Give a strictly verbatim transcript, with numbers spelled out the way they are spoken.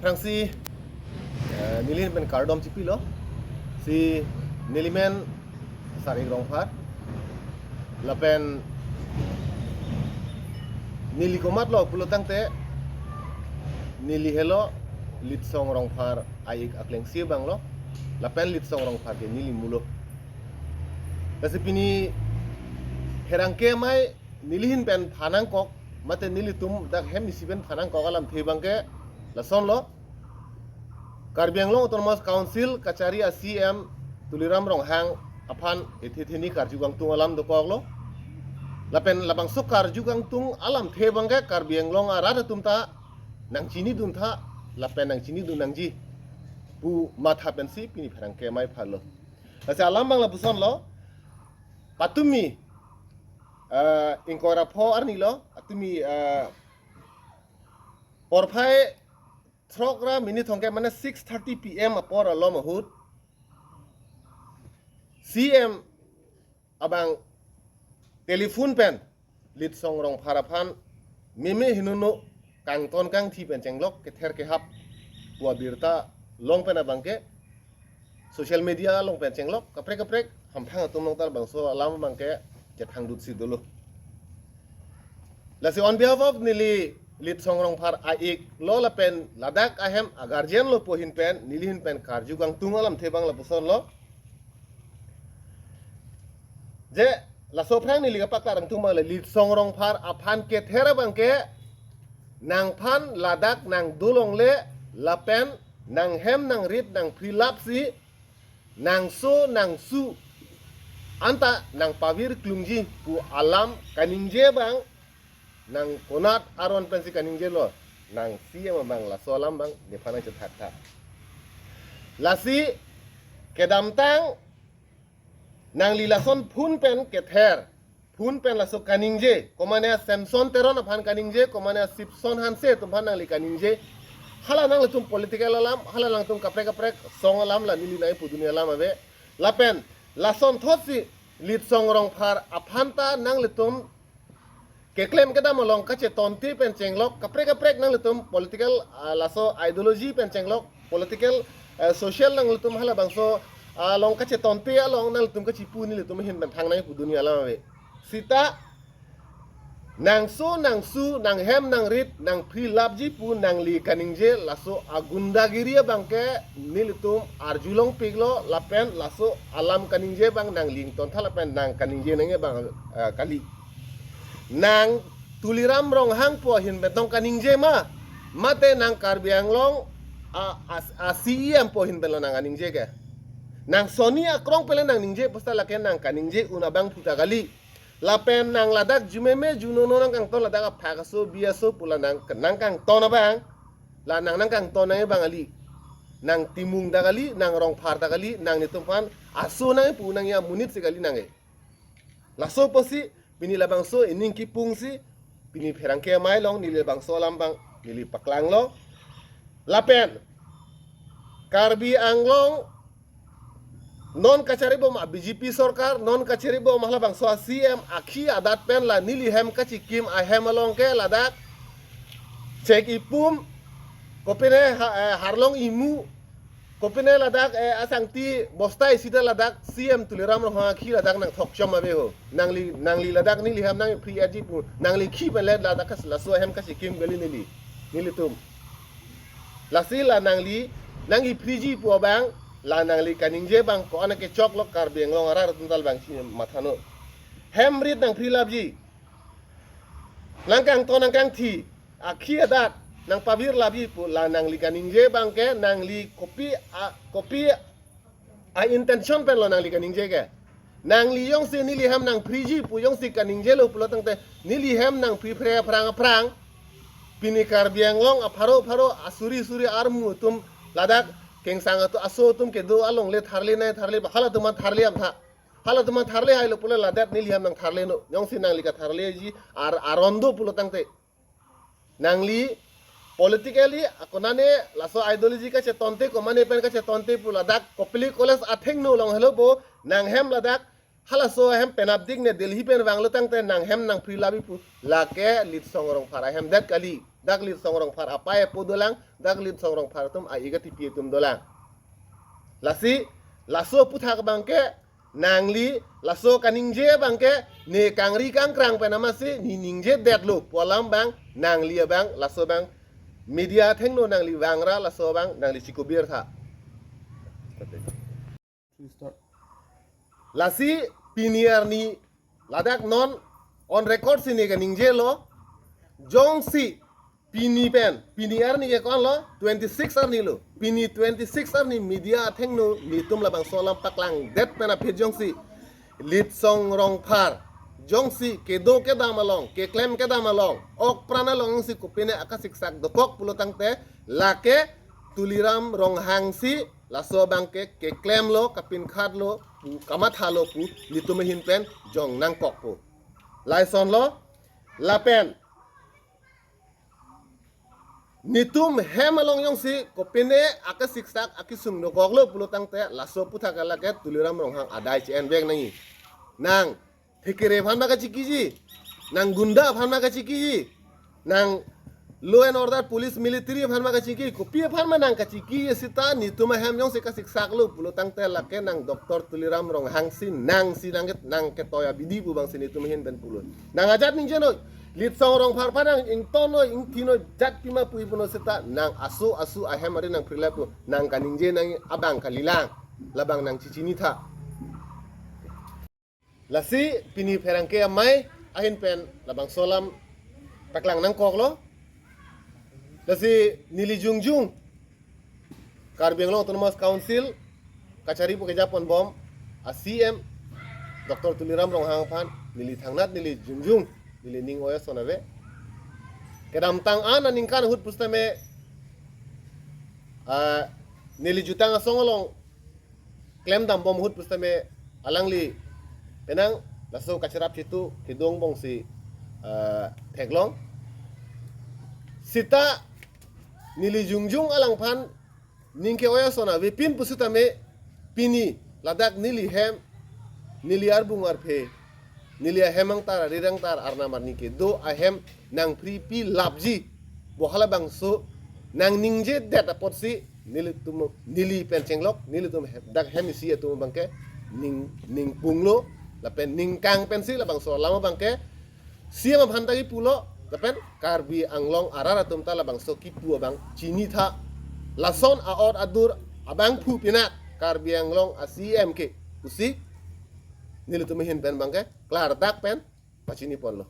Tangsi, eh, nelihin pen kardom chipilo. Si nelimen Sar-ik Rongphar. Lapen neli komatlo pulo tangte, neli helo Litsong Rongphar a-ik aklengsi abanglo. Lapen Litsong Rongphar ke neli mulo. Lasi pini pherangke amei nelihin pen phanangkok, mate nelitum dak hem isi pen phanangkok alamthe abangke lasonlo. Karbi Anglong Autonomous Council kachari a-C M Tuliram Ronghang aphan ethe theni karju kangtung alam dokoklo. Lapen labangso karju kangtung alamthe abangke Karbi Anglong arat atum ta nangchinidun tha, lapen nangchinidun nangji pu matha pensi pini pherangke amei phalo. Lasi alam abang lapusonlo, patumi, eh, ingkoi ra pho arnilo, atumi, eh, porphai throk ra minute thomkep mane six thirty P M apor alom ahut C M abang telephone pen Litsong Rongphar aphan meme henono kangton kangthi pen chenglok kether kehap pu abirta long pen abangke social media along pen chenglok kaprek kaprek hamphang atum along ta labangso alam abangke kethangdutsi dolo. Lasi on behalf of neli Litsong Rongphar a-iklo lapen ladak ahem a-guardian lo pu ahin pen nelihin pen karju kangtung alamthe abang lapusonlo. Je laso aphrang neli kapaklang kangtung abang le Litsong Rongphar aphan kether abangke nangphan ladak nangdolongle lapen nanghem nangrit nangphri lapsi nangso nangsu anta nangpavir klungji pu alam kaningje abang nang konat aron pensi kaningjelo, nang C M abang laso alam abang nephan nangchethak tha. Lasi kedamtang nangli lason phone pen kether, phone pen laso kaningje, komane Samson Teron aphan kaningje, komane Sipson Hanse atum aphan nangli kaningje. Hala nanglitum political alam, hala nangtum kaprek kaprek song alam la neli nangpudun alam ave. Lapen lasonthotsi Litsong Rongphar aphan ta nanglitum keklem kedam along kachetonte pen chenglok kaprek kaprek nanglitum political, ah, laso ideology pen chenglok political, eh, social nanglitum halabangso, ah, along kachetonte along nanglitum kachipu nelitum ahin pen thang nangpudun alam ave. Sita nangso nangsu nanghem nangrit nangphri lapji pu nangli kaningje laso agundagiri abangke nelitum arjulongpiklo lapen laso alam kaningje abang nangli ington tha lapen nang kaningje nangji abang, eh, kali. Nang Tuliram Ronghang pu ahin pen tong kaningje ma, mate nang Karbi Anglong a, a, a-C E M pu ahin penlo nang kaningje ke. Nang soni akrong pen le nangningje pu seta lake nang kaningje un abang phuta kali. Lapen nang ladak jumeme junono nangkangton ladak aphak aso bi aso pu la nang, nangkangton abang. La nang nangkangton nangji abang kali. Nang Timung ta kali, nang Rongphar ta kali, nang netum aphan aso nangpu nangji amonit si kali nang ke. Laso apotsi pini labangso ining kipungsi pini pherangke amei along neli labangso alam abang neli paklanglo. Lapen Karbi Anglong non kachari bom a-B J P sorkar, non kachari bom halabangso a-C M akhi adat pen la neli hem kachikim ahem along ke ladak chek ipum, kopine ha-, eh, harlong imu, kopine ladak, eh, asangti bosta isi ta ladak C M Tuliram Ronghang akhi ladak nangthokchom ave ho. Nangli, nangli ladak neli hem nangphri-etji pu, nangli khi pen le ladak kas laso ahem kachikim kali neli, nelitum. Lasi la nangli nangkiphriji pu abang, la nangli kaningje abang ko-an kechoklo Karbi Anglong arat atum ta labangsi mathano. Hem rit nangphri lapji. Nangkangton nangkangthi, akhi adat nangpavir lapji pu la nangli kaningje abangke nangli kopi a, kopi a-intention penlo nangli kaningje ke. Nangli jongsi neli hem nangphriji pu jongsi kaningjelo pulo tangte neli hem nangphri phre aphrang aphrang. Pini Karbi Anglong apharo pharo asuri suri armu atum ladak kengsang atum aso atum kedo along le tharle nai tharle ba halatum aphan tharle amtha. Halatum aphan tharle hailo pulo ladak neli hem nangtharleno. Jongsi nangli katharleji ar aron do pulo tangte. Nangli politically akonane laso ideology kachetonte komane pen kachetonte pu ladak Kopili College athengno along helo bo nanghem ladak halaso ahem penapdik ne Delhi pen vanglo tangte nanghem nangphri lapji pu lake Litsong Rongphar ahem det kali. Dak Litsong Rongphar apei apo dolang, dak Litsong Rongphar atum a-ik atipi atum dolang. Lasi, laso aphuthak abangke, nangli, laso kaningje abangke, ne kangri kangkrang pen amatsi, ne ningjedetlo pu alam abang, nangli abang, laso abang, media athengno nangli vangra, laso abang, nangli chikubir tha. Lasi pini arni ladak non on record si ne kaningjelo, jongsi pini pen, pini arni ke ko-anlo, twenty-six arni lo. Pini twenty-six arni media athengno netum labangso alam paklangdet pen aphi jongsi Litsong Rongphar jongsi kedo kedam along, keklem kedam along, ok pran along jongsi kopine akasiksak dokok pulo tangte, lake Tuliram Ronghang si laso abangke keklemlo, kapinkhatlo pu, kamathalo pu netum ahin pen jong nangkokpo. Lason lo, lapen netum hem along jongsi kopine akasiksak akisung dokoklo pulo tangte, laso aphuthak lake Tuliram Ronghang adai che-envek nangji. Nang thekere aphan ma kachikiji, nang gunda aphan ma kachikiji, nang law and order, police, military aphan ma kachiki, kopi aphan ma nang kachiki seta netum ahem jongsi kasiksaklo pulo tangte, lake nang Doctor Tuliram Ronghang si, nang si nang ket-, nang ketoi abidi pu abang si netum ahin pen pulo. Nang ajat ningjenoi, Litsong Rongphar aphan nang ingtonnoi, ingthinoi, jat pima pu ipuno seta, nang aso aso ahem ari nang prilep pu, nang kaningje nang abang kalilang, labang nang chichini tha. Lasi pini pherangke amei ahin pen labangso alam paklang nangkoklo. Lasi neli jongjung Karbi Anglong Autonomous Council kachari pu kejaponbom a-C M Doctor Tuliram Ronghang aphan neli thangnat, neli jongjung, neli ning oya son ave. Kedamtang an aningkan ahut pusitame, ah, neli jutang asong along klemdambom ahut pusitame alangli penang laso kacharap chitu kedo angbong si, ah, theklong. Seta neli jongjung alangphan ning ke-oya son avepin pusitame pini ladak neli hem, neli arbung arphe, neli ahem angtar, arir angtar, arnam arni kedo ahem nangphri pi lapji, bo halabangso nangningjedet apotsi nelitum, neli pen chenglok, nelitum hem, dak hem isi atum abangke ning, ningpunglo, lapen ningkang pensi labangso alam abangke C M aphan ta kipulo, lapen Karbi Anglong arat atum ta labangso kipu abang chini tha. Lason a-ot adur abangphu pinak Karbi Anglong a-C M ke pusi nelitum ahin pen abangke klardak pen pachiniponlo.